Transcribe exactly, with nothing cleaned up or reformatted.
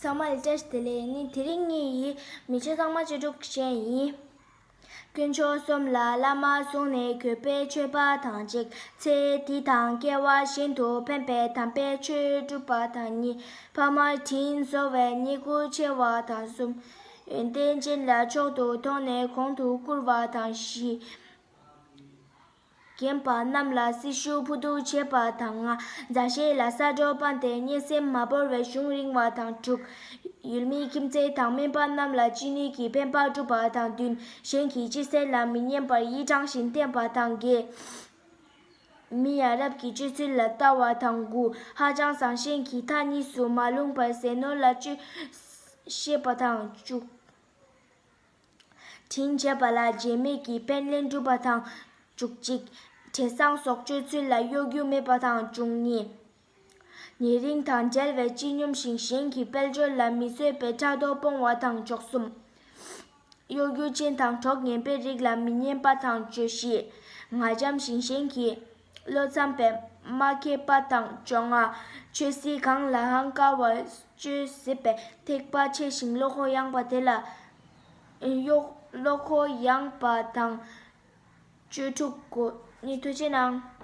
ཚང་མ་ལ་བཀྲ་ཤིས་བདེ་ལེགས། ནི་དེ་རིང་ངེད་ཀྱི་མི་ཆོས་གཙང་མ་བཅུ་དྲུག་ཅན་ཡིན། དཀོན་མཆོག་གསུམ་ལ་བླ་མ་བཟུང་ནས་གུས་པས་མཆོད་པ་དང་གཅིག་ཚེ་འདི་དང་སྐྱེ་བ་གཞན་དུ་ཕན་པའི་དམ་པའི་ཆོས་སྒྲུབ་པ་དང་གཉིས། ཕ་མར་དྲིན་གཟོ་བའི་བསྙེན་བཀུར་ཆེ་བ་དང་གསུམ། ཡོན་ཏན་ཅན་ལ་མཆོག་ཏུ་མཐོང་ནས་གོང་དུ་བཀུར་བ་དང་བཞི། རྒན་པ་རྣམས་ལ་སྲི་ཞུ་ཕུལ་དུ་བྱེད་པ་དང་ལྔ། མཛའ་བཤེས་ལ་ས་འགྲོ་སྤངས་ཏེ་གཉེན་སེམས་མ་བོར་བའི་གཞུང་རིང་བ་དང་དྲུག་ཡུལ་མི་ཁྱིམ་མཚེས་དང་སྨན་པ་རྣམས་ལ་ཅི་ནུས་ཀྱིས་ཕན་པ་བསྒྲུབ་པ་དང་བདུན། གཞན་གྱི་སྤྱི་སེམས་ལ་མི་སྙན་པར་ཡིད་དྲང་ཞིང་བསྟེན་པ་དང་བརྒྱད། མི་ཡ་རབས་ཀྱི་སྤྱོད་ཚུལ་ལ་ལྟ་བ་དང་དགུ། ཧ་ཅང་བཟང་ཞན་གྱི་མཐའ་གཉིས་སུ་མ་ལྷུང་བར་ཟས་ནོར་ལ་སྤྱོད་ཤེས་པ་དང་བཅུ། དྲིན་བྱས་པ་ལ་རྗེས་མེད་ཀྱི་ཕན་ལན་སྒྲུབ་པ་དང་བཅུ་གཅིག་བྲེ་སྲང་སོགས་སྤྱོད་ཚུལ་ལ་གཡོ་སྒྱུ་མེད་པ་དང་བཅུ་གཉིས། ཉེ་རིང་དང་འབྲེལ་བའི་སྤྱི་སྙོམས་ཤིང་གཞན་གྱི་དཔལ་འབྱོར་ལ་མི་བཟོད་པའི་ཕྲག་དོག་སྤོང་བ་དང་བཅུ་གསུམ། གཡོ་སྒྱུ་ཅན་དང་གྲོགས་ངན་པའི་རིགས་ལ་མི་སྙན་པ་དང་བཅུ་བཞི། ངར་འཇམ་ཞིང་གཞན་གྱི་བློ་འཚམ་པས་མ་ཁེབས་པ་དང་བཅོ་ལྔ། ཆོས་སྲིད་གང་ལའང་དཀའ་བ་སྤྱོད་སྲིད་པའི་ཐེག་པ་ཆེ་ཞིང་བློ་ཁོག་ཡངས་པ་དེ་ལ། གཡོ་བློ་ཁོག་ཡངས་པ་དང་བཅུ་དྲུག་གོ། ནི་ཐུགས་རྗེ་གནང་།